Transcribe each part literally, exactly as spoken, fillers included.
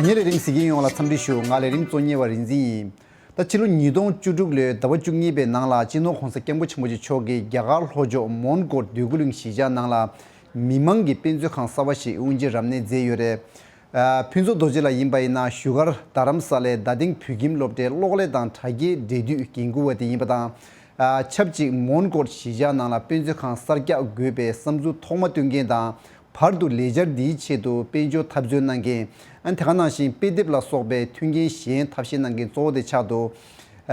ངའི་ལས་རིམ་གཟིགས་མཁན་ཡོངས་ལ་འཚམས་འདྲི་ཞུ། ང་ལས་རིམ་གཙོ་གཉེར་བ་རིག་འཛིན་ཡིན། ད་ཕྱི་ལོ་ཉིས་སྟོང་བཅུ་དྲུག་ལོའི་ཟླ་བ་བཅུ་གཉིས་པའི་ནང་ལ་སྤྱི་ནོར་༸གོང་ས་༸སྐྱབས་མགོན་ཆེན་པོ་མཆོག་གིས་རྒྱ་གར་ལྷོ་ཕྱོགས་མོན་གྷོ་འདོད་རྒུ་གླིང་གཞིས་ཆགས་ནང་ལ་མི་མང་གི་དཔེ་མཛོད་ཁང་གསར་བ་ཞིག་དབུ་འབྱེད་རབ་གནས་མཛད་ཡོད་རེད། ཨ། ཕུན་ཚོགས་རྡོ་རྗེ་ལགས་ཡིན་པ་ཡིན་ན་བཞུགས་སྒར་རྡ་རམ་ས་ལའི་རྡ་སྟེང་བོད་ཁྱིམ་སློབ་གྲྭའི་གློག་ཀླད་དང་དྲ་རྒྱའི་འབྲེལ་མཐུད་འགན་འཁུར་བ་དེ་ཡིན་པ་དང་། ཨ། ཆབས་ཅིག་མོན་གྷོ་གཞིས་ཆགས་ནང་ལ་དཔེ་མཛོད་ཁང་གསར་རྒྱག་དགོས་པའི་བསམ་ཚུལ་ཐོག་མ་བཏོན་མཁན་དང་། བར་དུ་ལས་འཆར་འདིའི་ཆེད་དུ་དཔལ་འབྱོར་འཐབ་རྩོད་གནང་མཁན། ཨ། དེ་ག་ནང་བཞིན་དཔེ་དེབ་ལ་སོགས་པའི་མཐུན་རྐྱེན་གཞན་ཐབས་ཤེས་གནང་མཁན་གཙོ་བོ་དེ་ཆགས་འདུག།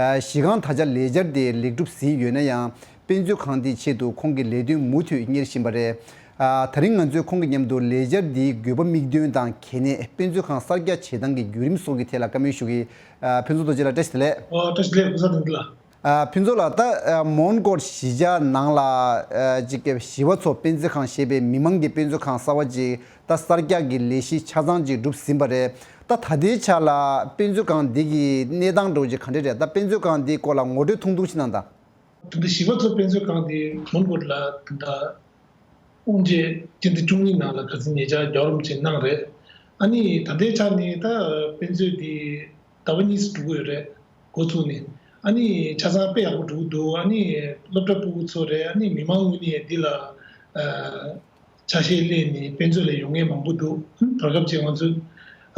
ཨ། གཞི་རྐང་ད་ཆ་ལས་འཆར་དེ་ལེགས་གྲུབ་ཟིན་ཡོད་ན་ཡང་། དཔེ་མཛོད་ཁང་དེའི་ཆེད་དུ་ཁོང་གིས་ལས་དོན་མུ་མཐུད་གཉེར་བཞིན་པ་རེད། ཨ། དེ་རིང་ང་ཚོས་ཁོང་གི་མཉམ་དུ་ལས་འཆར་འདིའི་དགོས་པ་དམིགས་དོན་དང་། གལ་གནད། དཔེ་མཛོད་ཁང་གསར་རྒྱག་བྱེད་སྟངས་ཀྱི་བརྒྱུད་རིམ་སོགས་ཀྱི་ཐད་ལ་བཀའ་མོལ་ཞུ་གི། ཨ། ཕུན་ཚོགས་རྡོ་རྗེ་ལགས་བཀྲ་ཤིས་བདེ་ལེགས། ཨོ། བཀྲ་ཤིས་བདེ་ལེགས། ཀུན་བཟང་དོན་གྲུབ་ལགས། ཨ། ཕུན་ཚོགས་ལགས། ད། ཨ། མོན་གྷོ་གཞིས་ཆགས་ནང་ལ། ཨ། ཅིག་གི་ཞི་བ་འཚོ་དཔེ་མཛོད་ཁང་ཞེས་པའི་མི་མང་གི་དཔེ་མཛོད་ཁང་གསར་བ་ཅིག་ད་གསར་རྒྱག་གི་ལས་གཞི་ཆ་ཚང་ཅིག་གྲུབ་ཟིན་པ་རེད། ད་ད་ལྟའི་ཆ་ལ་དཔེ་མཛོད་ཁང་འདི་གི་གནས་སྟངས་འདྲ་བོ་ཅིག་ག་འདྲ་རེད། ད་དཔེ་མཛོད་ཁང་འདིའི་སྐོར་ལ་ངོ་སྤྲོད་ཐུང་ཐུང་ཅིག་གནང་དང་། ད་ལྟ་ཞི་བ་འཚོ་དཔེ་མཛོད་ཁང་འདི་མོན་གྷོ་ལ་ད་ལྟ་དབུ་འབྱེད་སྤྱི་ཟླ་བཅུ་གཉིས་ནང་ལ་ག་ཚོད་ཉེ་ཆར་རྒྱལ་བ་རིན་པོ་ཆེས་གནང་རེད། ཨ་ནི་ད་ལྟའི་ཆ་ནས་ད་དཔེ་མཛོད་འདི་ཟླ་བ་གཉིས་སུ་འགྲོ་གི་ཡོད་རེད། འགོ་ཚུགས་ནས། ཨ་ནི་ཆ་ཚང་དཔེ་ཡག་པོ་འགྲོ་གི་འདུག། ཨ་ནི་སློབ་གྲྭ་ཕྲུ་གུ་ཚོ་རེད། ཨ་ནི་མི་མང་ངོས་ནས་འདི་ལ། ཨ། ཆ་ཤས་ལེན་ནས་དཔེ་མཛོད་ལ་ཡོང་མཁན་མང་པོ་འདུག། བར་སྐབས་ཅིག་ང་ཚོས།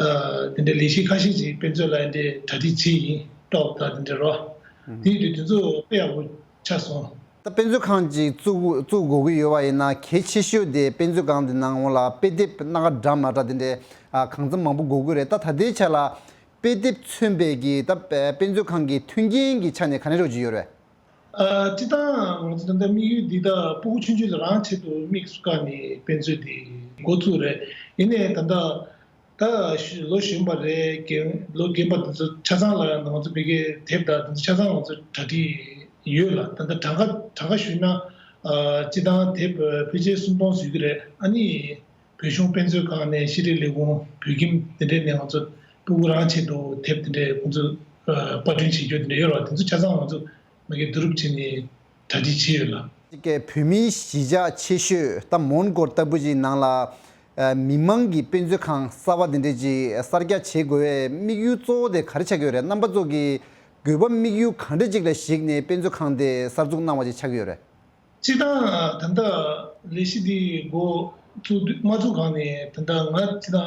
ཨ། དེ་འདྲའི་ལས་གཞི་ཁ་ཤས་ཅིག་དཔེ་མཛོད་ལ་འདི་འདྲའི་གྲ་སྒྲིག་བྱས་ཡིན། ཀྲོག་དང་དེ་འདྲ་རོ། དེ་ཡིན་དུས་དེ་ཚོ་དཔེ་ཡག་པོ་ཆགས་སོང་། ད་དཔེ་མཛོད་ཁང་ཅིག་བཙུགས་བཙུགས་དགོས་ཀྱི་ཡོད་པ་ཡིན་ན་གལ་ཆེ་ཤོས་དེ་དཔེ་མཛོད་ཁང་དེ་ནང་ལ་དཔེ་དེབ་སྣ་ཁ་འདྲ་མ་འདྲ་དེ་འདྲའི། ཨ། གང་འཚམ་མང་པོ་དགོས་ཀྱི་རེད། ད་ད་ལྟའི་ཆ་ལ་དཔེ་དེབ་མཚོན་པའི་གི་ད་དཔེ་མཛོད་ཁང་གི་མཐུན་རྐྱེན་གྱི་ཆ་ནས་ག་འདྲ་རོགས་ཀྱི་ཡོད་རེད། ཨ། སྤྱིར་བཏང་ང་ཚོ་ད་ལྟ་དམིགས་ཡུལ་འདི་ད་ཕྲུ་གུ་ཆུང་ཆུང་ལ་རང་ཆེད་དུ་དམིགས་སུ་བཀར་ནས་དཔེ་མཛོད་འདི་འགོ་བཙུགས་རེད། ཡིན་ནའི་ད་ལྟ་ད་ལོ་གཞོན་པ་རེད། རྒན་ལོ་རྒན་པ་དེ་ཚོ་ཆ་ཚང་ལ་ང་ཚོ་ཕ་གིའི་དེབ་དང་དེ་ཚོ་ཆ་ཚང་ང་ཚོ་གྲ་སྒྲིག་ཡོད་ལ། ད་ལྟ་གྲངས་ཀ་གྲངས་ཀ་ཞུས་ན། ཨ། སྤྱིར་བཏང་དེབ་ཕལ་ཆེར་སུམ་སྟོང་ཟིན་གྱི་རེད། ཨ་ནི། བོད་གཞུང་དཔེ་མཛོད་ཁང་ནས་ཤེས་རིག་ལས་ཁུངས་བོད་ཁྱིམ་དེ་འདྲས་ནས་ང་ཚོ་ཕྲུ་གུ་རང་ཆེད་དུ་དེབ་དེ་འདྲས་ཁོང་ཚོས་ཨ་པར་སྐྲུན་བྱེད་རྒྱུ་དེ་འདྲས་ཡོད་རེད་བ། དེ་ཚོ་ཆ་ཚང་ང་ཚོ་མ་གི་བསྡུ་རུབ་བྱས་ནས་གྲ་སྒྲིག་བྱས་ཡོད་ལ། གཅིག་གི་བོད་མིའི་གཞིས་ཆགས་ཆེ་ཤོས་ད་མོན་གྷོ་ལྟ་བུ་ཞིག་ནང་ལ་ཨ་མི་མང་གི་དཔེ་མཛོད་ཁང་གསར་བ་དེ་འདྲས་ཅིག་གསར་རྒྱག་བྱེད་དགོས་པའི་དམིགས་ཡུལ་གཙོ་བོ་དེ་ག་རེ་ཆགས་ཀྱི་ཡོད་རེད། རྣམ་པ་ཚོ་གི་དགོས་པ་དམིགས་ཡུལ་ག་འདྲས་ཅིག་ལ་གཞིགས་ནས་དཔེ་མཛོད་ཁང་དེ་གསར་འཛུགས་གནང་བ་ཅིག་ཆགས་ཀྱི་ཡོད་རེད། སྤྱིར་བཏང་ད་ལྟ་ལས་གཞི་འདི་འགོ་བཙུགས་དུས་མ་བཙུགས་གོང་ནས་ད་ལྟ་ང་སྤྱིར་བཏང་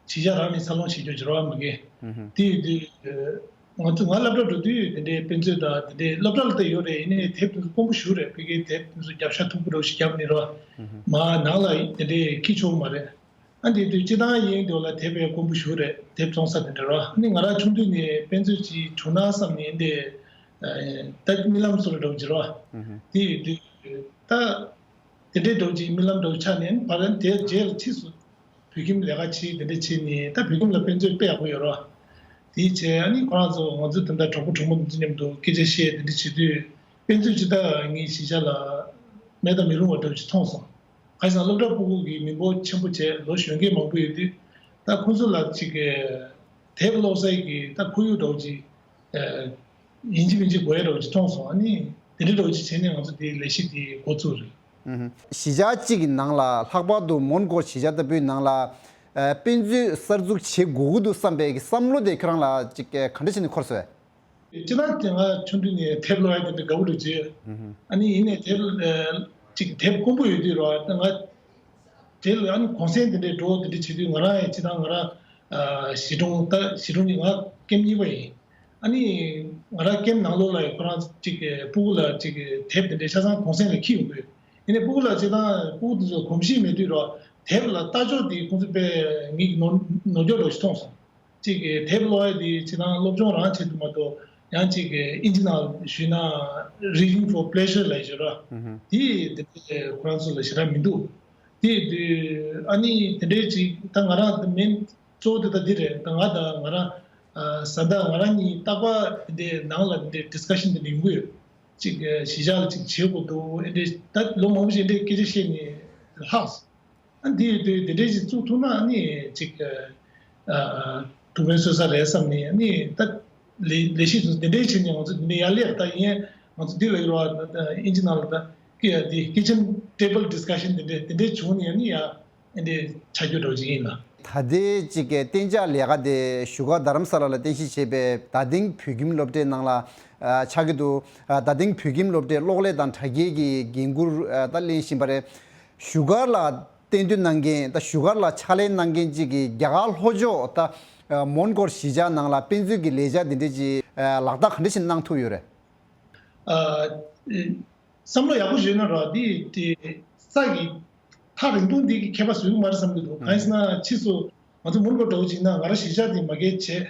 གཞིས་ཆགས་རང་ནས་འཚར་ལོངས་བྱེད་རྒྱུ་བྱེད་རོགས་མ་གི། ཨུ་ཧུ། དེ་ཡོད་དུས་ང་ཚོ་ང་སློབ་གྲྭ་འགྲོ་དུས་དེ་འདྲའི་དཔེ་མཛོད་དང་དེ་འདྲའི་སློབ་གྲྭ་ལ་ད་ཡོད་རེད། ཡིན་ནའི་དེབ་དེ་ཚོ་དཀོན་པོ་ཞེ་པོ་རེད། ཕ་གིའི་དེབ་དེ་ཚོ་རྒྱབ་ཤ་མཐུག་པོ་འདྲ་བོ་ཞིག་བརྒྱབ་ནས་རོ། ཨུ་ཧུ། མར་ནང་ལ་དེ་འདྲའི་འཁྱེར་ཆོག་མ་རེད། ཨ་འདི་དུས་སྤྱིར་བཏང་ཡིན་འདུག་ལ་དེབ་དཔེ་དཀོན་པོ་ཞེ་པོ་རེད། དེབ་བཙོང་ས་དེ་འདྲ་རོ། ཨ་ནི་ང་རང་ཆུང་དུས་ནས་དཔེ་མཛོད་ཅིག་བྱུང་ན་བསམ་ནས་འདི་ད་རྨི་ལམ་བཟོ་འདྲ་བོ་ཅིག་རོ། ཨུ་ཧུ། དེ་ཡོད་དུས་ད་དེ་འདྲའི་འདྲ་བོ་ཅིག་རྨི་ལམ་འདྲ་བོ་ཆགས་ནས་ཨ་ནི་བར་ལ་དེ་རྗེས་ལ་ཕྱིས་སུ་བོད་ཁྱིམ་ལས་ཀ་བྱེད་དེ་འདྲ་བྱས་ནས་ད་བོད་ཁྱིམ་ལ་དཔེ་མཛོད་དཔེ་ཡག་པོ་ཡོད་རོ། དེའི་ཆེད་ཨ་ནི་ཁོ་རང་ཚོ་ང་ཚོ་དེ་འདྲ་གྲོགས་པོ་གྲོགས་མོ་དེ་ཚོ་མཉམ་དུ་སྐད་ཆ་བཤད་དེ་འདྲ་བྱེད་དུས། དཔེ་མཛོད་ཅིག་ད་ངའི་གཞིས་ཆགས་ལ་མེད་དང་མི་རུང་བ་འདྲ་བོ་ཅིག་མཐོང་སོང་། གང་ཡིན་ཟེར་ན་སློབ་གྲྭ་ཕྲུ་གུ་གི་མི་འབོར་ཆེན་པོ་བྱས་ལོ་གཞོན་སྐྱེས་མང་པོ་ཡོད་དུས་ད་ཁོང་ཚོ་ལ་ཅིག་དེབ་ཀློག་སའི་གི་ད་ཁོར་ཡུག་འདྲ་བོ་ཅིག་ཡིན་གཅིག་མིན་གཅིག་དགོས་ཡ་འདྲ་བོ་ཅིག་མཐོང་སོང་། ཨ་ནི་དེ་འདྲ་འདྲ་བོ་ཅིག་བྱས་ནས་ང་ཚོ་དེའི་ལས་གཞི་དེ་འགོ་བཙུགས་རེད། ཨུ་ཧུ། གཞིས་ཆགས་གཅིག་གི་ནང་ལ་ལྷག་པར་དུ་མོན་གྷོ་གཞིས་ཆགས་ལྟ་བུའི་ནང་ལ་ཨ་དཔེ་མཛོད་གསར་འཛུགས་བྱེད་དགོས་ཀྱི་འདུག་བསམ་པའི་གི་བསམ་བློ་དེ་ཁྱོད་རང་ལ་ཅིག་ག་འདྲ་བྱས་ནས་འཁོར་སོང་བས། སྤྱིར་བཏང་དེ་ང་ཆུང་དུས་ནས་དེབ་ཀློག་ཡ་དེ་འདྲ་དགའ་པོ་འདྲ་བྱས། ཨུ་ཧུ། ཨ་ནི་ཡིན་ནའི་དེབ་ཨ་ཅིག་དེབ་དཀོན་པོ་ཡོད་དུས་རོ། ད་ང་དེ་ལ་ཨ་ནི་གུང་སེང་དེ་འདྲའི་འགྲོ་དེ་འདྲ་བྱེད་དུས་ང་རང་ཡང་སྤྱིར་བཏང་ང་རང་ཨ་གཞིས་གྲོང་ད་གཞིས་གྲོང་གི་ང་ཀེམ་གཉིས་པ་ཡིན། ཨ་ནི་ང་རང་ཀེམ་ནང་ལོགས་ལ་ཡང་ཁོ་རང་ཅིག་ཕྲུ་གུ་ལ་ཅིག་དེབ་དེ་འདྲའི་ཆ་ཚང་གུང་སེང་ལ་འཁྱེར་ཡོང་གི་ཡོད། ཡིན་ནའི་ཕྲུ་གུ་ལ་སྤྱིར་བཏང་ཕྲུ་གུ་དེ་ཚོ་གོམས་གཤིས་མེད་དུས་རོ། དེབ་ལ་ལྟ་ཕྱོགས་དེ་ཁོང་ཚོ་དཔེ་ངེད་ཀྱི་ནོར་ནོར་འཁྱོག་འདྲ་ཞིག་མཐོང་སོང་། གཅིག་གིས་དེབ་ཀློག་ཡ་དེ་སྤྱིར་བཏང་སློབ་སྦྱོང་རང་ཆེད་དུ་མ་གཏོགས་ཡང་གཅིག་གིས་དབྱིན་ཇི་ནང་ཞུས་ན་reading for pleasure ལབ་ཡོད་ར། ཨུ་ཧུ། དེ་དེ་འདྲའི་ཁོ་རང་ཚོ་ལ་ཞེ་དྲག་མི་འདུག། དེ་དུས་ཨ་ནི་དེ་འདྲའི་ཅིག་ད་ང་རང་དེ་མིན་གཙོ་བོ་དེ་ད་འདི་རེད། ད་ང་དང་ང་རང་ཨ་བཟའ་ཟླ་ང་རང་གཉིས་རྟག་པར་དེ་འདྲའི་ནང་ལ་དེ་འདྲའི་discussion དེ་འདྲ་ཡོང་གི་ཡོད། ཅིག་གཞིས་ཆགས་ལ་ཅིག་བྱེད་དགོས་འདུག། ཨེ་འདྲའི་ད་ལོ་མང་པོ་ཞིག་ཨེ་འདྲའི་སྐད་ཆ་བཤད་ནས་ལྷག་སོང་། ཨ་འདི་ཡོད་དུས་དེ་འདྲའི་ཞིག་བཙུགས་ཐུབ་ན་ཨ་ནི་ཅིག་ཨ་ཐུགས་ཕན་གསོས་ས་རེད་བསམ་ནས་ཨ་ནི་ད་ལས་ལས་གཞི་དེ་འདྲའི་བྱས་ནས་ང་ཚོ་འདི་འདྲའི་ཡར་སླེབས། ད་ཡིན་ང་ཚོ་འདི་ལ་ཡོད་ར་ཨིན་ཇི་ནང་ལ་ད་ཀི་ཨ་འདི་kitchen table discussion དེ་འདྲའི་དེ་འདྲའི་བྱུང་ནས་ཨ་ནི་ཡ་ཨ་འདི་ཆ་རྒྱུ་འདྲ་བོ་ཅིག་ཡིན་ལ། ད་ལྟའི་གཅིག་གི་གཏན་འཇགས་ལས་ཀ་དེ་བཞུགས་སྒར་རྡ་རམ་ས་ལ་ལ་རྟེན་གཞི་བྱས་པའི་རྡ་སྟེང་བོད་ཁྱིམ་སློབ་གྲྭའི་ནང་ལ་ཨ་ཆགས་ཀྱི་འདུག་ཨ་རྡ་སྟེང་བོད་ཁྱིམ་སློབ་གྲྭའི་གློག་ཀླད་དང་དྲ་རྒྱའི་གི་འགན་འཁུར་ཨ་ད་ལེན་བཞིན་པ་རེད། བཞུགས་སྒར་ལ་གཏན་སྡོད་གནང་མཁན་ད་བཞུགས་སྒར་ལ་ཕྱག་ལས་གནང་མཁན་གཅིག་གི་རྒྱ་གར་ལྷོ་ཕྱོགས་ད་ཨ་མོན་གྷོར་གཞིས་ཆགས་ནང་ལ་དཔེ་མཛོད་ཀྱི་ལས་འཆར་འདི་འདྲ་ཅིག་ཨ་ལག་བསྟར་ག་འདྲ་ཞིག་གནང་ཐུབ་ཡོད་རེད། ཨ། བསམ་བློ་ཡག་པོ་ཞིག་ཡོད་ན་ར་འདི་དེ་ས་གི་ཐག་རིང་ཐུང་འདི་གི་ཁྱད་པར་བཟོ་གི་མ་རེད་བསམ་གི་འདུག་གང་ཡིན་ཟེར་ན་ཕྱིས་སུ་ང་ཚོ་མོན་གྷོ་འགྲོ་བ་ཅིག་ན་ང་རང་གཞིས་ཆགས་འདི་མ་རྒྱལ་བྱས།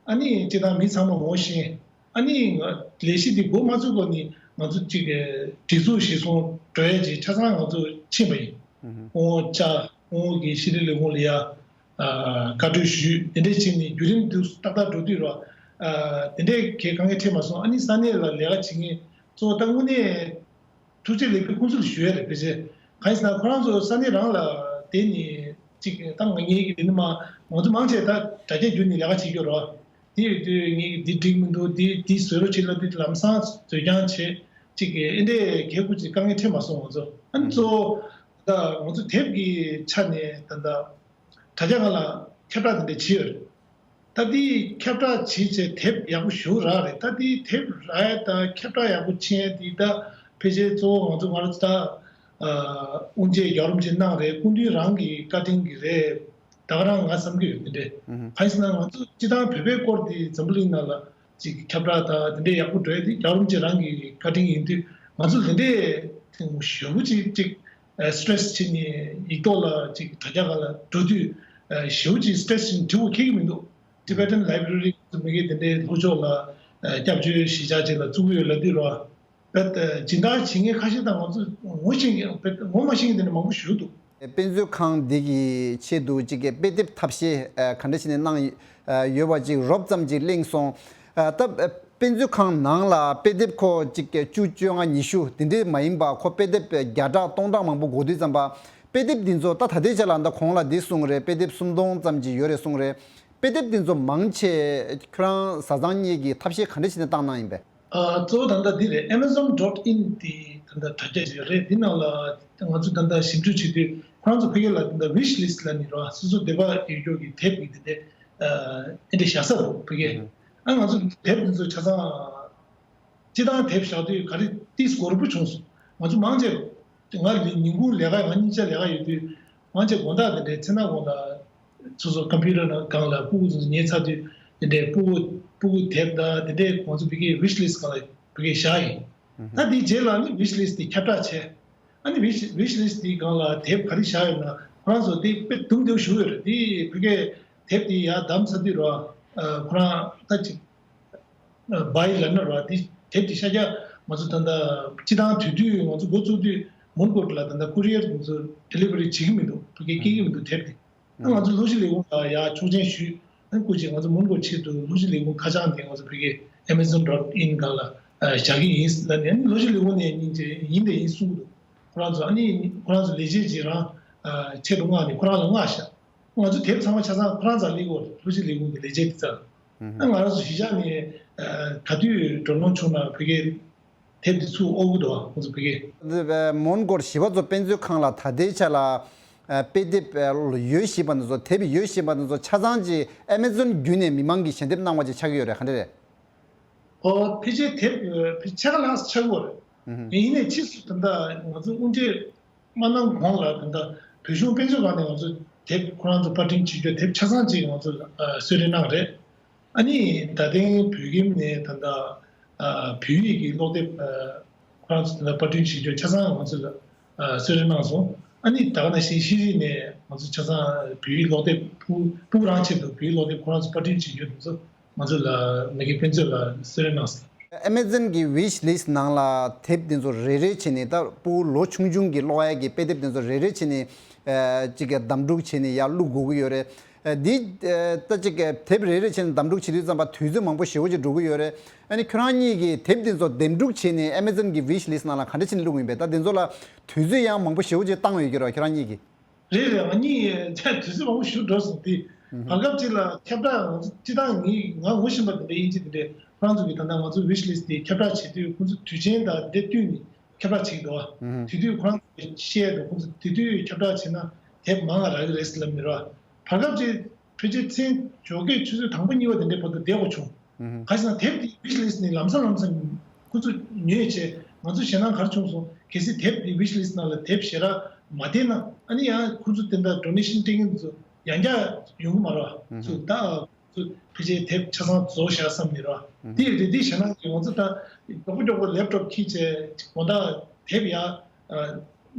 ཨ་ནི་སྤྱིར་བཏང་མི་ཚང་མ་ངོ་ཤེས། ཨ་ནི་ང་ལས་གཞི་འདི་འགོ་མ་བཙུགས་གོང་ནས་ང་ཚོ་གཅིག་གི་སྒྲིག་འཛུགས་གཞིར་བཟུང་འགྲོ་ཡས་ཅིག་ཆ་ཚང་ང་ཚོ་ཕྱིན་པ་ཡིན། ཨོ་ཅག་ཨོ་གི་ཤེས་རིག་ལས་ཁུངས་ལ་ཡ། ཨ་བཀའ་འཁྲོལ་ཞུས། དེ་འདྲས་བྱས་ནས་བརྒྱུད་རིམ་དུ་ཏག་ཏག་འགྲོ་དུས་ར། ཨ་དེ་འདྲས་གའི་དཀའ་ངལ་འཕྲད་མ་སོང་། ཨ་ནི་ས་གནས་ལ་ལས་ཀ་བྱེད་མཁན་གཙོ་བོ་ད་དངོས་གནས་ཐུགས་རྗེ་ལེགས་འབུལ་ཁོང་ཚོ་ལ་ཞུ་ཡ་རེད། ཕལ་ཆེར་གང་ཡིན་ཟེར་ན་ཁོ་རང་ཚོ་ས་གནས་རང་ལ་བསྡད་ནས་ཅིག་ད་ང་ངེད་ཀྱི་དེ་ནི་མ་ང་ཚོ་མང་ཆེ་ད་དྲ་རྒྱ་བརྒྱུད་ནས་ལས་ཀ་བྱེད་ཀྱི་ཡོད་ར། དེ་ཡོད་དུས་ངེད་ཀྱི་འདི་འགྲིག་མི་འདུག་འདི་འདི་བཟོས་རོགས་བྱེད་ལབ་དུས་ལམ་སང་བཟོས་རྐྱང་བྱེད་ཅིག་གི་ཨེ་འདྲས་གལ་ཁུར་ཅིག་དཀའ་ངལ་འཕྲད་མ་སོང་ང་ཚོ། ཨ་ནི་གཙོ་བོ་ད་ང་ཚོ་དེབ་ཀྱི་ཆ་ནས་ད་ལྟ་དྲ་རྒྱ་སྒང་ལ་ཁྱབ་བསྒྲགས་དེ་འདྲ་བྱས་ཡོད་རེད། ད་འདི་ཁྱབ་བསྒྲགས་བྱས་བྱས་དེབ་ཡག་པོ་ཞེ་པོ་རག་རེད། ད་འདི་དེབ་རག་ཡ་ད་ཁྱབ་བསྒྲགས་ཡག་པོ་བྱས་ཡ་འདི་ད་ཕལ་ཆེར་གཙོ་བོ་ང་ཚོ་ང་རང་ཚོ་ད་དབུ་འབྱེད་རྒྱལ་བ་རིན་པོ་ཆེ་གནང་རེད། སྐུ་མདུན་རང་གི་བཀའ་དྲིན་གྱིས་རེད། ད་ག་རང་ང་བསམ་གྱི་ཡོད་དེ་འདྲས། གང་ཡིན་ཟེར་ན་ང་ཚོ་སྤྱིར་བཏང་བོད་པའི་སྐོར་འདི་འཛམ་བུ་གླིང་ནང་ལ་ཅིག་ཁྱབ་བསྒྲགས་དང་དེ་འདྲས་ཡག་པོ་འགྲོ་ཡ་དེ་རྒྱལ་བ་རིན་པོ་ཆེ་རང་གི་བཀའ་དྲིན་ཡིན་དུས་ང་ཚོ་དེ་འདྲས་ཐེངས་ཞེ་པོ་ཅིག་ཅིག་སི་ཊེ་རེ་སི་བྱས་ནས་ཡིག་ཐོག་ལ་ཅིག་དྲ་རྒྱ་སྒང་ལ་འགྲོ་དུས་ཞེ་པོ་ཅིག་སི་ཊེ་རེ་སི་བྱས་ནས་འབྲི་དགོས་ཁེལ་གྱི་མི་འདུག Tibetan Library་མི་གི་དེ་འདྲའི་ལྷོ་ཕྱོགས་ལ་སྐྱབས་བཅོལ་གཞིས་ཆགས་ཅིག་ལ་བཙུགས་ཀྱི་ཡོད་ལབ་དུས་རོ། བེད་སྦྱིན་བདག་བྱེད་མཁན་ཁ་ཤས་དང་ང་ཚོ་ངོ་ཤེས་མཁན་བེད་ངོ་མ་ཤེས་མཁན་དེ་འདྲ་མང་པོ་ཞིག་འདུག་དཔེ་མཛོད་ཁང་འདི་གི་ཆེད་དུ་གཅིག་གི་དཔེ་དེབ་ཐབས་ཤེས་ཨ་ག་འདྲ་བྱས་ནས་གནང་ཡོད་པ་ཅིག་རོབ་ཙམ་ཅིག་གླེང་སོང་། ཨ་ད་དཔེ་མཛོད་ཁང་ནང་ལ་དཔེ་དེབ་ཁོ་གཅིག་གི་བཅུ་བཅོ་ལྔ་ཉི་ཤུ་དེ་འདྲས་མ་ཡིན་པ་ཁོ་དཔེ་དེབ་བརྒྱ་ཕྲག་སྟོང་ཕྲག་མང་པོ་དགོས་དུས་ཙམ་པ་དཔེ་དེབ་འདི་ཚོ་ད་ད་ལྟའི་ཆ་ལ་ད་གོང་ལ་འདི་གསུངས་རེད། དཔེ་དེབ་སུམ་སྟོང་ཙམ་ཅིག་ཡོད་རེད་གསུངས་རེད། དཔེ་དེབ་འདི་ཚོ་མང་ཆེ་ཁྱོད་རང་བཟའ་ཚང་གཉིས་ཀྱིས་ཐབས་ཤེས་ག་འདྲ་བྱས་ནས་བཏང་གནང་ཡིན་པས། ཨ་གཙོ་བོ་ད་ལྟ་འདི་རེད། Amazon dot in་དེ་ད་ལྟ་དྲ་རྒྱ་ཅིག་རེད། འདི་ནང་ལ་ང་ཚོ་ད་ལྟ་ཞིབ་འཇུག་བྱེད་དུས་ཁོ་རང་ཚོ་ཕ་གི་ལ་ད་ལྟ་wish list་ལབ་ནི་རེད་བ། སོ་སོ་འདོད་པ་ཡོད་རྒྱུ་གི་དེབ་ཀྱི་དེ་འདྲ་ཨ་འདི་འདྲ་བཞག་ས་རེད་ཕ་གི། ཨ་ང་ཚོ་དེབ་འདི་ཚོ་ཆ་ཚང་སྤྱིར་བཏང་དེབ་བཞག་དུས་ག་རེ་ཏིས་འགོར་པོ་བྱུང་སོང་། ང་ཚོ་མང་ཆེ་ང་ལ་ཉིན་གུང་ལས་ཀ་ང་གཉིས་ཆ་ལས་ཀ་ཡོད་དུས་མང་ཆེ་དགོང་དག་དེ་འདྲའི་མཚན་ནག་གུང་ལ་སོ་སོ་ཀམ་པུ་ཊར་ནང་སྒང་ལ་སྤུ་གུ་ཚོ་ཉལ་ཚར་དུས་དེ་འདྲའི་སྤུ་གུ་སྤུ་གུ་དེབ་དང་དེ་འདྲའི་ང་ཚོ་ཕ་གིའི་wish list་སྒང་ལ་ཕ་གིར་བཞག་ཡིན། ད་དེའི་རྗེས་ལ་ནི་wish list་དེ་ཁྱབ་བསྒྲགས་བྱས། ཨ་ནི་wish wish list་དེའི་སྒང་ལ་དེབ་ག་རེ་བཞག་ཡོད་ན་ཁོ་རང་ཚོ་དེ་དཔེ་དུམ་བདེ་པོ་ཞིག་ཡོད་རེད། དེ་ཕ་གིའི་དེབ་དེ་ཡར་བདམས་ཚར་དུས་ར་ཁོ་རང་ད་ཅིག་བྷའི་ལབ་ན་ར་དེ་དེབ་དེ་ཤ་རྒྱགས་ང་ཚོ་ད་ལྟ་སྤྱི་བཏང་དུས་དུས་ང་ཚོ་འགོ་བཙུགས་དུས་མོན་གྷོ་ལ་ད་ལྟ་ཀུ་རི་ཡར་ང་ཚོ་ཌེ་ལི་ཝ་རི་བྱེད་ཀྱི་མི་འདུག་ཕ་གིར་སྐྱེལ་གྱི་མི་འདུག་དེབ་དེ། ཨ་ང་ཚོ་གློག་ཤིང་ལས་ཁུངས་ལ་ཡར་ཆོག་མཆན་ཞུས། ཨ་སྐུ་མཁྱེན་ང་ཚོ་མོན་གྷོ་ཆེད་དུ་གློག་ཤིང་ལས་ཁུངས་ཁ་བྱང་དེ་ང་ཚོ་ཕ་གིར་Amazon dot in་སྒང་ལ་བཞག་གི་ཡིན་ལབ་ནས། ཨ་ནི་གློག་ཤིང་ལས་ཁུངས་ནས་སྙིང་རྗེ་ཡིན་དེ་ཡིན་གསུང་གི་འདུག་ཁོ་རང་ཚོ་ཨ་ནི་ཁོ་རང་ཚོ་ལས་བྱེད་ཅིག་རང་ཆེད་དུ་མངགས་ནས་ཁོ་རང་ལ་མངགས་བཞག་ང་ཚོ་དེབ་ཚང་མ་ཆ་ཚང་ཁོ་རང་ཚོར་སླེབས་ཀྱི་ཡོད་རེད། གློག་ཤིང་ལས་ཁུངས་ཀྱི་ལས་བྱེད་དེ་ཚོར། ཨ་ང་རང་ཚོ་གཞིས་ཆགས་ནས་ག་དུས་འགྲོ་ལོང་བྱུང་ན་ཕ་གིར་དེབ་དེ་ཚུར་དབོར་གྱི་འདུག་ཁོང་ཚོ་ཕ་གིར། འདི་མོན་གྷོར་བཞི་པ་མཚོ་དཔེ་མཛོད་ཁང་ལ་ད་ལྟའི་ཆ་ལ་དཔེ་དེབ་ཡོད་བཞིན་པ་འདི་ཚོ་དེབ་ཡོད་བཞིན་པ་འདི་ཚོ་ཆ་ཚང་གཅིག་Amazon་བརྒྱུད་ནས་མི་མང་གིས་ཞལ་འདེབས་གནང་བ་ཅིག་ཆགས་ཀྱི་ཡོད་རེད། ག་འདྲ་རེད། ཨོ་ཕལ་ཆེར་དེབ་ཕལ་ཆེ་ག་ལ་ཆགས་ཀྱི་ཡོད་རེད། ཡིན་ནའི་ཕྱིས་སུ་ད་ལྟ་ང་ཚོ་དབུ་འབྱེད་མ་གནང་གོང་ལ་ད་ལྟ་བོད་གཞུང་དཔེ་མཛོད་ཁང་ནས་ང་ཚོ་དེབ་ཁོ་རང་ཚོ་པར་སྐྲུན་བྱེད་རྒྱུ་དེབ་ཆ་ཚང་གཅིག་ང་ཚོ་གསོལ་རས་གནང་རེད། ཨ་ནི་རྡ་སྟེང་བོད་ཁྱིམ་ནས་ད་ལྟ་བོད་ཡིག་གི་ཀློག་དེབ་ཁོ་རང་ཚོ་ད་ལྟ་པར་སྐྲུན་བྱེད་རྒྱུ་ཆ་ཚང་ང་ཚོ་ལ་གསོལ་རས་གནང་སོང་། ཨ་ནི་ད་ག་ནང་བཞིན་ཤེས་རིག་ནས་ང་ཚོ་ཆ་ཚང་བོད་ཡིག་ཀློག་དེབ་ཕྲུ་གུ་རང་ཆེད་དུ་བོད་ཡིག་ཀློག་དེབ་ཁོ་རང་ཚོ་པར་སྐྲུན་བྱེད་རྒྱུ་དེ་ཚོ་ང་ཚོ་ལ་མ་གི་དཔེ་མཛོད་ལ་གསོལ་རས་གནང་སོང་། Amazon་གི་wish list་ནང་ལ་དེབ་དེ་ཚོ་རེ་རེ་བྱས་ནས་ད་ཕྲུ་གུ་ལོ་ཆུང་ཆུང་གི་ཀློག་ཡ་གི་དཔེ་དེབ་དེ་ཚོ་རེ་རེ་བྱས་ནས་ཨ་གཅིག་གི་བདམས་སྒྲུག་བྱས་ནས་ཡར་བླུག་དགོས་ཀྱི་ཡོད་རེད། ཨ་འདི་ཨ་ད་གཅིག་གི་དེབ་རེ་རེ་བྱས་ནས་བདམས་སྒྲུག་བྱེད་དུས་ཙམ་པ་དུས་ཚོད་མང་པོ་ཞེ་པོ་ཅིག་འགྲོ་གི་ཡོད་རེད། ཨ་ནི་ཁྱོད་རང་གཉིས་ཀྱིས་དེབ་དེ་ཚོ་འདེམས་སྒྲུག་བྱས་ནས་Amazon་གི་wish list་ནང་ལ་ག་འདྲ་བྱས་ནས་བླུགས་ཡིན་པས། ད་དེ་ཚོ་ལ་དུས་ཚོད་ཡང་མང་པོ་ཞེ་པོ་ཅིག་བཏང་ཡོད་ཀྱི་རེད་ཁྱོད་རང་གཉིས་ཀྱིས། རེད་རེད། ང་གཉིས་དུས་ཚོད་མང་པོ་ཞིག་འགྲོ་སོང་སྟེ། བར་སྐབས་ཅིག་ལ་ཁྱབ་བསྒྲགས་ང་ཚོ་སྤྱིར་བཏང་ངས་ང་ངོ་ཤེས་པ་དེ་འདྲ་ཡིན་གཅིག་དེ་འདྲས་ཁོ་རང་ཚོ་གིས་ད་ལྟ་ང་ཚོ་wish list་དེ་ཁྱབ་བསྒྲགས་བྱེད་དུས་ཁོང་ཚོ་དུས་ཆེན་དང་དེ་འདྲས་བསྟུན་ནས་ཁྱབ་བསྒྲགས་བྱེད་ཀྱི་འདུག་བ། དེ་དུས་ཁོ་རང་ཚོ་བཤད་འདུག་ཁོང་ཚོ་དེ་དུས་ཁྱབ་བསྒྲགས་བྱས་ན་དེབ་མང་བ་རག་གི་རེད་ཟེར་ལབ་མི་རེད་བ། བར་སྐབས་ཅིག་ཕལ་ཆེར་མཚན་ཇོ་སྒེག་ཆུ་ཚོད་དང་པོ་གཉིས་པ་དེ་འདྲའི་བར་དུ་བསྡད་དགོས་བྱུང་། ཨུ་ཧུ། ག་ཅི་ན་དེབ་དེ་ཝིཤ་ལིསྟ་ནས་ལམ་སང་ལམ་སང་ཁོ་ཚོ་ཉོས་བྱས་ང་ཚོ་ཞེད་སྣང་ག་རེ་བྱུང་སོང་། གལ་སྲིད་དེབ་དེ་ཝིཤ་ལིསྟ་ནང་ལ་དེབ་ཞེ་དྲག་མ་བསྡད་ན་ཨ་ནི་ཡང་ཁོ་ཚོ་དེ་འདྲ་ཌོ་ནེ་ཤན་སྤྲད་མཁན་ཚོ་ཡང་བསྐྱར་ཡོང་གི་མ་རེད་བ། ཚོ་ད་ཚོ་ཕལ་ཆེར་དེབ་ཆ་ཚང་རྫོགས་བཞག་བསམ་ནས་རེད་བ། དེ་རེད། དེ་ཞེད་སྣང་གི་ང་ཚོ་ད་མགྱོགས་པོ་མགྱོགས་པོ་ལེབ་ཊོབ་འཁྱེར་བྱས་དགོང་དག་དེབ་ཡར་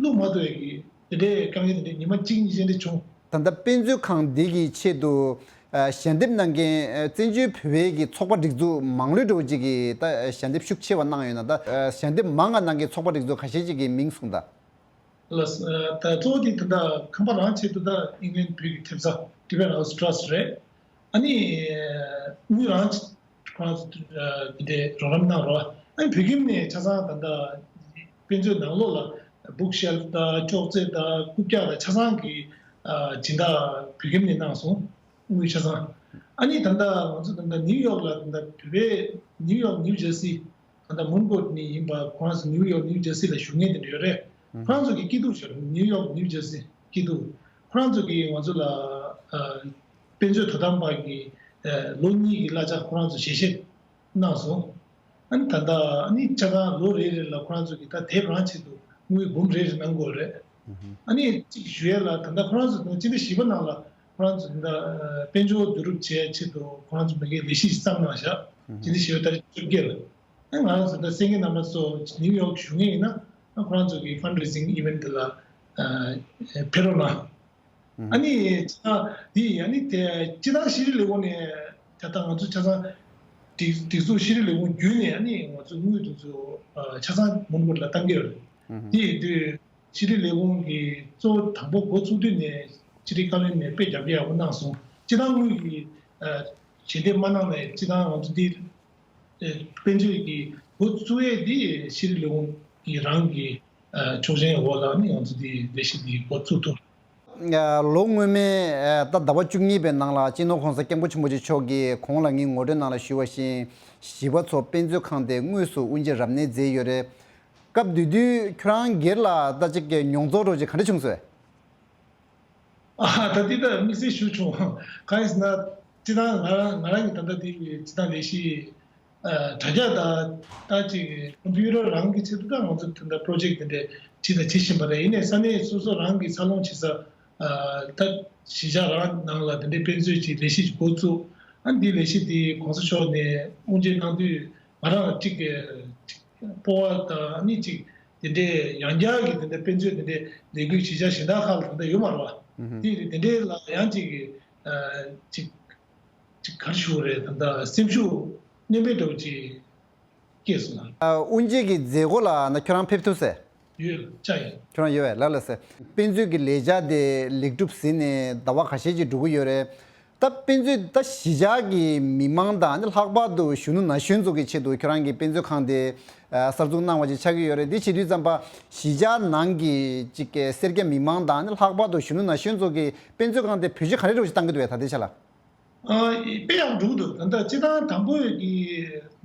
བླུག་མ་ཐུབ་ཡས་ཀྱི་དེ་འདྲའི་དཀའ་ངལ་དེ་འདྲའི་ཉི་མ་གཅིག་གཉིས་ཅན་དེ་བྱུང་། ད་ལྟ་དཔེ་མཛོད་ཁང་འདི་གི་ཆེད་དུ་ཨ་ཞལ་འདེབས་གནང་མཁན་ཨ་བཙན་བྱོལ་བོད་པའི་གི་ཚོགས་པ་སྒྲིག་འཛུགས་མང་ལོས་འགྲོ་ཅིག་གིས་ད་ཞལ་འདེབས་ཤུགས་ཆེ་བ་གནང་ཡོད་ན། ད་ཨ་ཞལ་འདེབས་མང་ང་གནང་མཁན་ཚོགས་པ་སྒྲིག་འཛུགས་ཁ་ཤས་ཅིག་གི་མིང་གསུངས་ད། ལགས། ད་གཙོ་བོ་དེ་ད་ལྟ་ཁམས་པ་རང་ཆེད་དུ་ད་ཨིང་ལན་བོད་ཀྱི་ཐེབས་རྩ་Tibetan House Trust རེད། ཨ་ནི་དངུལ་རང་ཁོ་རང་ཚོ་དེ་འདྲའི་རོགས་རམ་གནང་རོགས། ཨ་ནི་བོད་ཁྱིམ་ནས་ཆ་ཚང་ད་ལྟ་དཔེ་མཛོད་ནང་ལོགས་ལ་book shelf དང་ཅོག་ཙེ་དང་རྐུབ་བཀྱག་དང་ཆ་ཚང་གི་སྦྱིན་བདག་བོད་ཁྱིམ་ནས་གནང་སོང་། དངུལ་ཆ་ཚང་། ཨ་ནི་ད་ལྟ་ང་ཚོ་ད་ལྟ་ནིའུ་ཡོག་ལ་ད་ལྟ་བོད་པའི་ནིའུ་ཡོག་ནིའུ་ཇར་སི་ད་ལྟ་མོན་གྷོ་ནས་ཡིན་པ་ཁོ་རང་ཚོ་ནིའུ་ཡོག་ནིའུ་ཇར་སི་ལ་བཞུགས་མཁན་དེ་འདྲ་ཡོད་རེད། ཁོ་རང་ཚོ་གི་སྐྱིད་སྡུག་ཤོར། ནིའུ་ཡོག་ནིའུ་ཇར་སི་སྐྱིད་སྡུག་ཁོ་རང་ཚོ་གིས་ང་ཚོ་ལ་ཨ་དཔེ་མཛོད་དོ་དམ་པ་གི་ཨ་ལོ་གཉིས་ཀྱི་གླ་ཆ་ཁོ་རང་ཚོ་ཞལ་བཞེས་གནང་སོང་། ཨ་ནི་ད་ལྟ་ཨ་ནི་ཆ་ཚང་ལོ་རེ་རེ་ལ་ཁོ་རང་ཚོ་གིས་ད་དེབ་རང་ཆེད་དུ་དངུལ་འབུམ་རེ་རེ་གནང་དགོས་རེད། ཨ་ནི་གཅིག་ཞུ་ཡས་ལ་ད་ལྟ་ཁོ་རང་ཚོ་སྤྱི་ཟླ་བཞི་པ་ནང་ལ་ཁོ་རང་ཚོ་ད་ལྟ་དཔལ་འབྱོར་བསྡུ་རུབ་བྱེད་ཡས་ཆེད་དུ་ཁོ་རང་ཚོ་མ་གི་ལས་གཞི་ཞིག་བརྩམས་གནང་བཞག་སྤྱི་ཟླ་བཞི་པའི་ཏ་རིག་བཅོ་བརྒྱད་ལ། ཨ་ང་རང་ཚོ་ད་གསན་མཁན་རྣམ་པ་ཚོ་ནིའུ་ཡོག་བཞུགས་མཁན་ཡིན་ན་ཨ་ཁོ་རང་ཚོ་གི་fundraising event དེ་ལ་ཨ་ཕེབས་རོགས་གནང་། ཨ་ནི་ཅི་ད་འདི་ཨ་ནི་དེ་སྤྱི་བཏང་ཤེས་རིག་ལས་ཁུངས་ནས་ད་ལྟ་ང་ཚོ་ཆ་ཚང་སྒྲིག་སྒྲིག་འཛུགས་ཤེས་རིག་ལས་ཁུངས་བརྒྱུད་ནས་ཨ་ནི་ང་ཚོ་དངུལ་དེ་ཚོ་ཨ་ཆ་ཚང་མོན་གྷོ་ལ་བཏང་གི་ཡོད་རེད། དེ་ཡིན་དུས་ཤེས་རིག་ལས་ཁུངས་ཀྱི་གཙོ་བོ་དང་པོ་འགོ་བཙུགས་དུས་ནས་ཤེས་རིག་བཀའ་བློན་ནས་དཔེ་རྒྱབ་ཀྱི་ཡག་པོ་གནང་སོང་། སྤྱི་བཏང་དངུལ་གྱི་ཨ་ཞལ་འདེབས་མ་གནང་ནས་སྤྱི་བཏང་ང་ཚོ་འདི་ཨ་དཔེ་མཛོད་ཀྱི་འགོ་བཙུགས་ཡས་འདི་ཤེས་རིག་ལས་ཁུངས་ཀྱི་རང་གི་ཨ་ཆོག་མཆན་འོག་ལ་ནི་ང་ཚོ་འདི་ལས་གཞི་འདི་འགོ་བཙུགས་ཐུབ། ལོ་སྔོན་མའི་ཨ་ད་ཟླ་བ་བཅུ་གཉིས་པའི་ནང་ལ་སྤྱི་ནོར་༸གོང་ས་༸སྐྱབས་མགོན་ཆེན་པོ་མཆོག་གིས་གོང་ལ་ངས་ངོ་སྤྲོད་ནང་ལ་ཞུས་པ་བཞིན་གཞིས་པ་ཚོ་དཔེ་མཛོད་ཁང་དེ་དངོས་སུ་དབུ་འབྱེད་རབ་གནས་མཛད་ཡོད་རེད། སྐབས་དེ་དུས་ཁྱོད་རང་སྒེར་ལ་ད་ཅིག་གི་མྱོང་ཚོར་རོ་ཅིག་ག་འདྲ་བྱུང་སོང་། ཨ་ད་འདི་ད་དམིགས་བསལ་ཞུ་བྱུང་། གང་ཡིན་ཟེར་ན་སྤྱི་བཏང་ང་རང་ང་རང་གི་ད་ལྟ་འདི་སྤྱི་བཏང་ལས་གཞི་ཨ་དྲ་རྒྱ་དང་ད་ཅིག་ཀམ་པུ་ཊར་རང་གི་ཆེད་དུ་ད་ང་ཚོ་ད་ལྟ་པོ་རོ་ཇེག་དེ་འདྲ་བྱས་དང་བྱེད་བཞིན་པ་རེད། ཡིན་ནའི་ས་གནས་སོ་སོ་རང་གི་འཚར་ལོངས་བྱེད་ས་ཨ་ད་གཞིས་ཆགས་རང་ནང་ལ་དེ་འདྲའི་དཔེ་མཛོད་ཅིག་ལས་གཞི་ཅིག་འགོ་བཙུགས། ཨ་འདི་ལས་གཞི་འདི་༸གོང་ས་མཆོག་ནས་དབུ་འབྱེད་གནང་དུས་ང་རང་ལ་ཅིག་ཅིག་སྤོབས་པ་དང་ཨ་ནི་ཅིག་དེ་འདྲའི་ཡང་བསྐྱར་གྱི་དེ་འདྲའི་དཔེ་མཛོད་དེ་འདྲའི་ལས་འགུལ་གཞིས་ཆགས་གཞན་དག་ཁག་ལ་དེ་འདྲ་ཡོད་མ་རེད་བ། དེ་དེ་འདྲའི་ལ་ཡང་ཅིག་ཅིག་ཅིག་ག་རེ་ཞུ་དགོས་རེད། ད་ལྟ་སེམས་ཤུགས་སྣོན་པའི་འདྲ་བོ་ཅིག་སྐྱེས་སོང་ང་། དབུ་འབྱེད་ཀྱི་མཛད་སྒོ་ལ་ན་ཁྱོད་རང་ཕེབས་ཐུབ་ཟེར། ཡོད་ལ་ཡིན། ཁྱོད་རང་ཡོད་བས་ལ་ལ་ཟེར། དཔེ་མཛོད་ཀྱི་ལས་འཆར་དེ་ལེགས་གྲུབ་ཟིན་ནས་ཟླ་བ་ཁ་ཤས་ཅིག་འགྲོ་གི་ཡོད་རེད། ད་དཔེ་མཛོད་ད་གཞིས་ཆགས་ཀྱི་མི་མང་དང་ནི་ལྷག་པར་དུ་གཞོན་ནུ་ན་གཞོན་ཚོ་གི་ཆེད་དུ་ཁྱོད་རང་གི་དཔེ་མཛོད་ཁང་དེ་གསར་འཛུགས་གནང་བ་ཅིག་ཆགས་ཀྱི་ཡོད་རེད། དེ་བྱེད་དུས་ཙམ་པ་གཞིས་ཆགས་ནང་གི་ཅིག་གི་སེར་སྐྱ་མི་མང་དང་ནི་ལྷག་པར་དུ་གཞོན་ནུ་ན་གཞོན་ཚོ་གི་དཔེ་མཛོད་ཁང་དེ་བེད་སྤྱོད་ག་རེ་འདྲ་བོ་ཞིག་བཏང་གི་འདུག་བས་ད་ལྟའི་ཆ་ལ། ཨ་དཔེ་ཡག་འགྲོ་གི་འདུག་ད་ལྟ་སྤྱི་བཏང་དང་པོ་གི་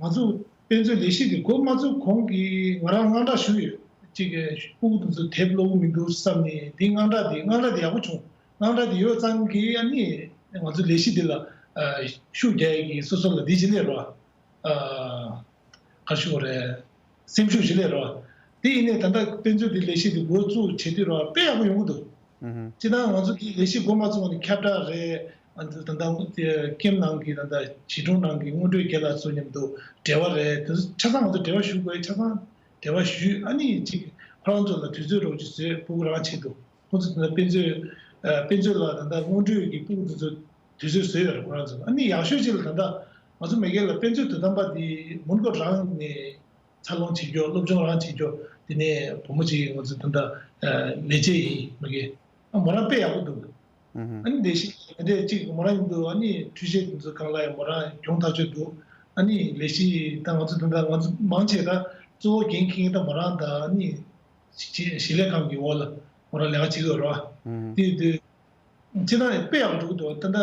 ང་ཚོ་དཔེ་མཛོད་ལས་གཞི་དེ་འགོ་མ་བཙུགས་གོང་གི་ང་རང་དངངས་སྐྲག་ཞུ་ཡོད། ཅིག་གི་སྤུ་གུ་དེ་ཚོ་དེབ་ཀློག་གི་མི་འདུག་བསམ་ནས་དེ་དངངས་སྐྲག་དེ་དངངས་སྐྲག་དེ་ཡག་པོ་བྱུང་། དངངས་སྐྲག་དེ་ཡོད་ཙང་གི་ཨ་ནི་ང་ཚོ་ལས་གཞི་འདི་ལ་ཨ་ཤུགས་རྒྱག་ཡས་ཀྱི་སོ་སོ་ལ་འདི་ཅིག་སླེབས་རོགས། ཨ་ག་ཞུ་དགོས་རེད། སེམས་ཤུགས་ཅིག་སླེབས་རོགས། དེ་ཡིན་ནའི་ད་ལྟ་དཔེ་མཛོད་འདི་ལས་གཞི་འདི་འགོ་བཙུགས་བྱེད་དུས་རོགས་དཔེ་ཡག་པོ་ཡོང་གི་འདུག་ཨུ་ཧུམ། སྤྱིར་བཏང་ང་ཚོ་འདི་ལས་གཞི་འགོ་མ་བཙུགས་སྔོན་ནས་ཁྱབ་བསྒྲགས་རེད། ཨ་ད་ལྟ་ཀེམ་ནང་གི་ད་ལྟ་བྱིས་སྒྲུང་ནང་གི་སྔོན་འགྲོའི་རྒན་ལགས་ཚོ་མཉམ་དུ་འབྲེལ་བ་རེད། དེ་ཚོ་ཆ་ཚང་ང་ཚོ་འབྲེལ་བ་ཞུ་དགོས། ཆ་ཚང་འབྲེལ་བ་ཞུས། ཨ་ནི་ཅིག་ཁོ་རང་ཚོ་ལ་དུས་ཚོད་རོགས་ཅིག་བཟོས། སྤུ་གུ་རང་ཆེད་དུ། ཁོང་ཚོ་ད་ལྟ་དཔེ་མཛོད་ཨ་དཔེ་མཛོད་ལ་ད་ལྟ་སྔོན་འགྲོའི་གི་སྤུ་གུ་དེ་ཚོ་དུས་ཚོད་བཟོས་ཡོད་རེད་ཁོ་རང་ཚོ། ཨ་ནི་ཡག་ཤོས་ཅིག་ལ་ད་ལྟ་ང་ཚོ་མ་གི་ལ་དཔེ་མཛོད་དོ་དམ་པ་དེ་མོན་གྷོ་རང་ནས་འཚར་ལོངས་བྱེད་རྒྱུ། སློབ་སྦྱོང་རང་བྱེད་རྒྱུ། དེ་ནས་བུ་མོ་ཅིག་ང་ཚོ་ད་ལྟ་ལས་བྱེད་ཡིན་མ་གི། ཨ་མོ་རང་དཔེ་ཡག་པོ་འདུག་ཨ་ནི་ལས་གཞི་དེ་འདྲས་ཅིག་མོ་རང་ཡིན་འདུག་ཨ་ནི་འཕྲུལ་ཆས་དེ་ཚོ་སྒང་ལ་ཡང་མོ་རང་གྱོང་ཐག་ཆོད་འདུག་ཨ་ནི་ལས་གཞི་ད་ང་ཚོ་ད་ལྟ་ང་ཚོ་མང་ཆེ་ད་གཙོ་བོ་འགན་འཁྱེར་མཁན་ད་མོ་རང་ད་ཨ་ནི། ཞི་ཞི་ལས་ཁང་གི་འོག་ལ་ཁོ་རང་ལས་ཀ་བྱེད་ཀྱི་ཡོད་རེད་བ། ཨང་། དེ་དུས་ཁྱེད་རང་དཔེ་ཡག་པོ་འགྲོ་གི་འདུག་ད་ལྟ་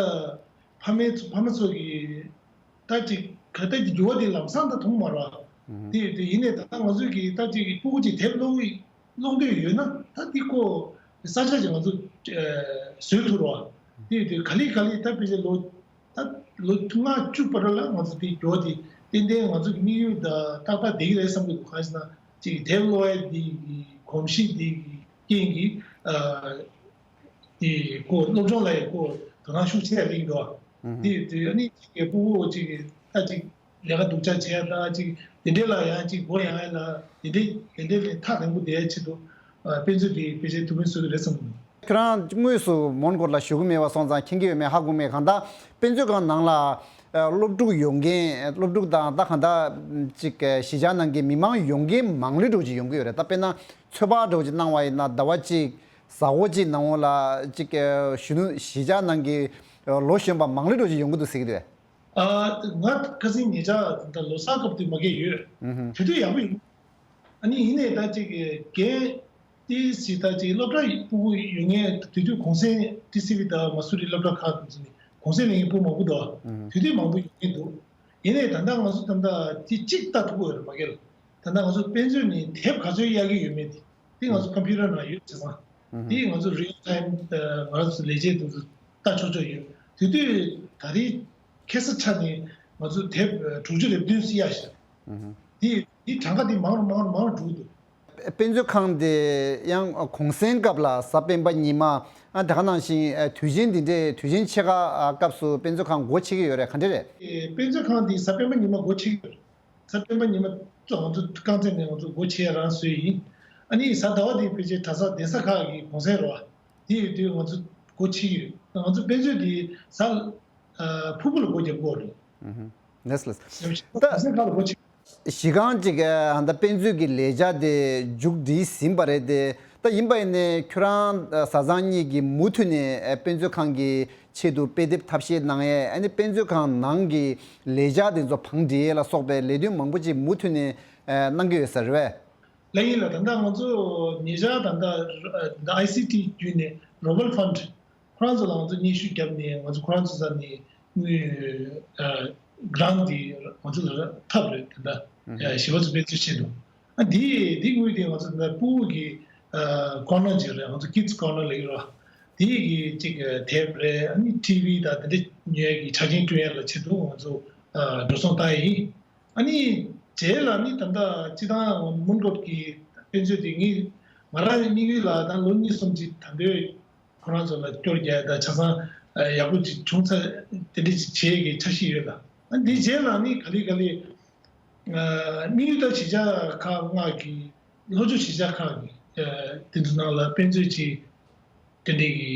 ཕ་མའི་ཚོ་ཕ་མ་ཚོ་གིས་ད་ཅིག་ག་ད་ཀྱི་འགྱུར་བ་དེ་ལམ་སང་ད་མཐོང་མ་རེད་བ། ཨང་། དེ་དུས་ཡིན་ནའི་ད་ལྟ་ང་ཚོ་གིས་ད་ཅིག་སྤུ་གུ་ཅིག་དེབ་ཀློག་ཀློག་འདོད་ཡོད་ན་ད་འདི་ཁོ་ས་ཆ་ཅིག་ང་ཚོ་བཟོས་ཐུབ་རེད་བ། དེ་དུས་ག་ལེ་ག་ལེ་ད་ཕལ་ཆེར་ལོ་ད་ལོ་ལྔ་བཅུ་བར་ལ་ང་ཚོ་དེ་འགྱོ་དེ་ཏན་ཏན་ང་ཚོ་གི་དམིགས་ཡུལ་ད་ཏག་ཏག་བསྡད་ཀྱི་རེད་བསམ་གྱི་འདུག་གང་ཞེ་ན་ཅིག་དེབ་ཀློག་ཡ་འདི་གི་གོམས་གཤིས་འདི་གི་རྐྱེན་གྱིས་ཨ་དེ་ཁོ་སློབ་སྦྱོང་ལ་ཡང་ཁོ་དོ་སྣང་ཤུགས་ཆེ་བ་སླེབས་འདུག་དེ་དུས་ཨ་ནི་ཅིག་གི་སྤུ་གུ་ཅིག་གི་ད་ཅིག་ལས་ཀ་སྡུག་ཅག་བྱས་ཡ་ད་ཅིག་དེ་འདྲས་ལ་ཡང་ཅིག་སྒོ་ཡང་ཡ་ལ་དེ་འདྲས་དེ་འདྲས་ལས་ཐག་རིང་པོ་བསྡད་ཡ་ཆེད་དུ་དཔེ་མཛོད་དེ་ཕལ་ཆེར་ཐུགས་ཕན་གསོས་ཀྱི་རེད་བསམ་གྱི་འདུག་ཁྱོད་རང་དངོས་སུ་མོན་གྷོ་ལ་བཞུགས་ཀྱི་མེད་པ་སོང་ཙང་མཁྱེན་གྱི་ཡོད་མེད་ཧ་གོ་མེད། གང་ལྟར་དཔེ་མཛོད་ཁང་ནང་ལ་ཨ་སློབ་ཕྲུག་ཡོང་མཁན་སློབ་ཕྲུག་དང་ད་གང་ལྟར་ཅིག་གཞིས་ཆགས་ནང་གི་མི་མང་ཡོང་མཁན་མང་ལོས་འགྲོ་ཅིག་ཡོང་གི་ཡོད་རེད། ད་དཔེར་ན་ཚོད་དཔག་འགྲོ་ཅིག་གནང་བ་ཡིན་ན་ཟླ་བ་གཅིག་གཟའ་འཁོར་གཅིག་ནང་ལ་ཅིག་གཞོན་ནུ་གཞིས་ཆགས་ནང་གི་ལོ་གཞོན་པ་མང་ལོས་འགྲོ་ཅིག་ཡོང་གི་འདུག་ཟེར་གྱི་འདུག་ཨ་ང་ཁ་སང་ཉེ་ཆར་ད་ལོ་གསར་སྐབས་དེ་མ་གས་ཡོད། དུས་དུས་ཡག་པོ་ཡིན། ཨ་ནི་ཡིན་ནའི་ད་ཅིག་རྒན་ཏི་སི་ད་ཅིག་སློབ་གྲྭ་ཕྲུ་གུ་ཡོད་མཁན་དེ་དུས་གུང་སེང་ཏི་སི་བི་ད་མ་སུ་རི་སློབ་གྲྭ་ཁག་དེ་ཚོ་ནས་གུང་སེང་ལེན་མཁན་ཕྲུ་གུ་མང་པོ་འདུག་དུས་དུས་མང་པོ་ཡོད་མཁན་འདུག་ཡིན་ནའི་ད་ལྟ་ང་ཚོ་ད་ལྟ་དེ་གཅིག་ལྟ་ཐུབ་ཀྱི་ཡོད་རེད་མ་གས་ལ། ད་ལྟ་ང་ཚོ་དཔེ་མཛོད་ནས་དེབ་ག་ཚོད་གཡར་གྱི་ཡོད་མེད་དེ་དེ་ང་ཚོ་ཀམ་པུ་ཊར་ནང་ཡོད་བྱས་ཙང་དེ་ང་ཚོ་རི་ཡལ་ཊའིམ་ང་རང་ཚོ་ལས་བྱེད་དེ་ཚོ་ལྟ་ཆོག་ཆོག་ཡོད། དེ་དུས་ད་རེས་ཁ་སང་ཆ་ནས་ང་ཚོ་དེབ་དྲུག་ཅུ་རེ་བདུན་ཙམ་གཡར་ཤག་དེ་དེ་གྲངས་ཀ་དེ་མང་རུ་མང་རུ་མང་རུ་འགྲོ་གི་འདུག་དཔེ་མཛོད་ཁང་དེ་ཡང་གུང་སེང་སྐབས་ལ་གཟའ་སྤེན་པ་ཉི་མ་ཨ་དེ་ག་ནང་བཞིན་ཨ་དུས་ཆེན་འདི་འདྲའི་དུས་ཆེན་ཆེ་ཁག་ཨ་སྐབས་སུ་དཔེ་མཛོད་ཁང་སྒོ་ཕྱེ་གི་ཡོད་རེད། ག་འདྲ་རེད། དཔེ་མཛོད་ཁང་འདི་གཟའ་སྤེན་པ་ཉི་མ་སྒོ་ཕྱེ་གི་ཡོད་རེད། གཟའ་སྤེན་པ་ཉི་མ་ང་ཚོ་རྐང་རྩེད་ནས་ང་ཚོ་སྒོ་ཕྱེ་ཡ་རང་བཟོས་ཡིན། ཨ་ནི་གཟའ་ཟླ་བ་འདི་ཕལ་ཆེར་གྲྭ་ས་གདན་ས་ཁག་གི་གུང་སེང་རེད་བ། དེ་ཡོད་དུས་ང་ཚོ་སྒོ་ཕྱེ་གི་ཡོད། ང་ཚོ་དཔེ་མཛོད་འདི་གཟའ་ཨ་ཕུར་བུ་ལ་སྒོ་རྒྱབ་དགོས་རེད། ལགས་ལགས། ད་གུང་སེང་ཁག་ལ་སྒོ་ཕྱེ། གཞི་རྐང་གཅིག་ཨ་ད་དཔེ་མཛོད་ཀྱི་ལས་འཆར་དེ་མཇུག་སྒྲིལ་ཟིན་པ་རེད་དེ། ད་ཡིན་པ་ཡིན་ནའི་ཁྱོད་རང་ཨ་བཟའ་ཚང་གཉིས་ཀྱིས་མུ་མཐུད་ནས་ཨ་དཔེ་མཛོད་ཁང་གི་ཆེད་དུ་དཔེ་དེབ་ཐབས་ཤེས་གནང་ཡས། ཨ་ནི་དཔེ་མཛོད་ཁང་ནང་གི་ལས་འཆར་དེ་ཚོ་བང་སྒྲིག་ཡས་ལ་སོགས་པའི་ལས་དོན་མང་པོ་ཅིག་མུ་མཐུད་ནས་ཨ་གནང་གི་ཡོད་ས་རེད་པས། ལགས་ཡིན་ལགས། ད་ལྟ་ང་ཚོ་ཉེ་ཆར་ད་ལྟ་ཨ་ད་ལྟ་ཨའི་སི་ཊི་བརྒྱུད་ནས་གློ་བལ་ཕན་ཌི་ཁོ་རང་ཚོ་ལ་ང་ཚོ་སྙན་ཞུ་བརྒྱབ་ནས་ང་ཚོ་ཁོ་རང་ཚོ་ས་ནས་དངུལ་ཨ་གྷི་རན་ཊི་དེ་ང་ཚོ་ལ་ཐོབ་རེད། ད་ལྟ་ཨ་བྱིས་པ་ཚོ་དཔེ་མཛོད་ཆེད་དུ་ཨ་འདི་འདི་དངུལ་དེ་ང་ཚོ་ད་ལྟ་ཕྲུ་གུ་གི་ཨ་ཀོར་ནར་ཅིག་རེད། ང་ཚོ་ཀིཌ་སི་ཀོར་ནར་ལབ་ཀྱི་རེད་བ། དེ་གི་ཅིག་ཨ་དེབ་རེད། ཨ་ནི་ཊི་བི་དང་དེ་འདྲ་ཉོ་ཡ་གི་ཆ་རྐྱེན་བསྐྲུན་ཡ་ལ་ཆེད་དུ་ང་ཚོ་ཨ་འགྲོ་སོང་བཏང་ཡ་ཡིན། ཨ་ནི་རྗེས་ལ་ནི་ད་ལྟ་སྤྱི་བཏང་མོན་གྷོ་གི་དཔེ་མཛོད་དེ་ངས་ང་རང་གི་དམིགས་ཡུལ་ལ་ད་ལོ་གཉིས་གསུམ་ཅིག་དང་པོའི་ཁོ་རང་ཚོ་ལ་སྐྱོར་རྒྱག་ཡ་ད་ཆ་ཚང་ཨ་ཡག་པོ་ཅིག་བྱུང་ཚར་དེ་འདྲ་ཅིག་བྱེད་ཡས་ཀྱི་འཆར་གཞི་ཡོད་ལ། ཨ་འདི་རྗེས་ལ་ནི་ག་ལེ་ག་ལེ་ཨ་དམིགས་ཡུལ་ད་གཞིས་ཆགས་ཁག་ལྔ་གི་ལྷོ་ཕྱོགས་གཞིས་ཆགས་ཁག་གི་ཨ་དེ་ཚོ་ནང་ལ་དཔེ་མཛོད་ཅིག་དེ་འདྲའི་གི་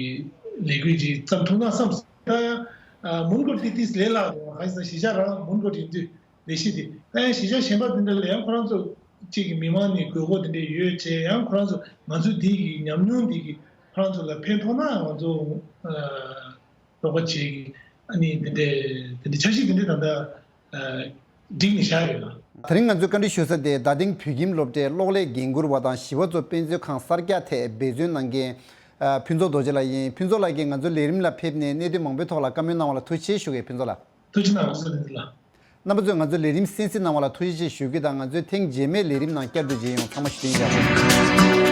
ལས་འགུལ་ཅིག་བརྩམས་ཐུབ་ན་བསམ། ད་ཡང་ཨ་མོན་གྷོ་ཏི་ཏིས་ལས་སླ་རུང་ཧ་ས་གཞིས་ཆགས་རང་མོན་གྷོ་ཡིན་དུས་ལས་གཞི་དེ་ད་ཡང་གཞིས་ཆགས་གཞན་པ་དེ་འདྲ་ལ་ཡང་ཁོ་རང་ཚོ་གཅིག་གི་མི་མང་ནས་དགོས་མཁོ་དེ་འདྲ་ཡོད་ཅེས་ཡང་ཁོ་རང་ཚོ་ང་ཚོ་འདི་གི་ཉམས་མྱོང་འདི་གི་ཁོ་རང་ཚོ་ལ་ཕན་ཐོགས་ན་ང་ཚོ་ཨ་རོགས་པ་བྱེད་ཀྱི་ཨ་ནི་དེ་འདྲའི་དེ་འདྲའི་འཆར་གཞི་དེ་འདྲའི་ད་ལྟ་ཨ་བསྒྲིགས་ནས་བཞག་ཡོད་ལ། དེ་རིང་ང་ཚོས་བཀའ་འདྲི་ཞུ་ས་དེ་རྡ་སྟེང་བོད་ཁྱིམ་སློབ་གྲྭའི་གློག་ཀླད་འགན་འཁུར་བ་དང་གཞིས་པ་ཚོ་དཔེ་མཛོད་ཁང་གསར་རྒྱག་ཐད་འབད་བརྩོན་གནང་མཁན་ཨ་ཕུན་ཚོགས་རྡོ་རྗེ་ལགས་ཡིན། ཕུན་ཚོགས་ལགས་ཀྱིས་ང་ཚོའི་ལས་རིམ་ལ་ཕེབས་ནས་གནད་དོན་མང་པོའི་ཐོག་ལ་བཀའ་མོལ་གནང་བ་ལ་ཐུགས་རྗེ་ཆེ་ཞུ་གི་ཡིན། ཕུན་ཚོགས་ལགས། ཐུགས་རྗེ་གནང་། ལགས་སོ། རིན་ལགས། རྣམ་པ་ཚོས་ང་ཚོའི་ལས་རིམ་གསན་གཟིགས་གནང་བ་ལ་ཐུགས་རྗེ་ཆེ་ཞུ་རྒྱུ་དང་། ང་ཚོའི་ཐེངས་རྗེས་མའི་ལས་རིམ་ནང་བསྐྱར་དུ་མཇལ་ཡོང་། ཚང་མ་བཞུགས་གདན་འཇགས་སོང་།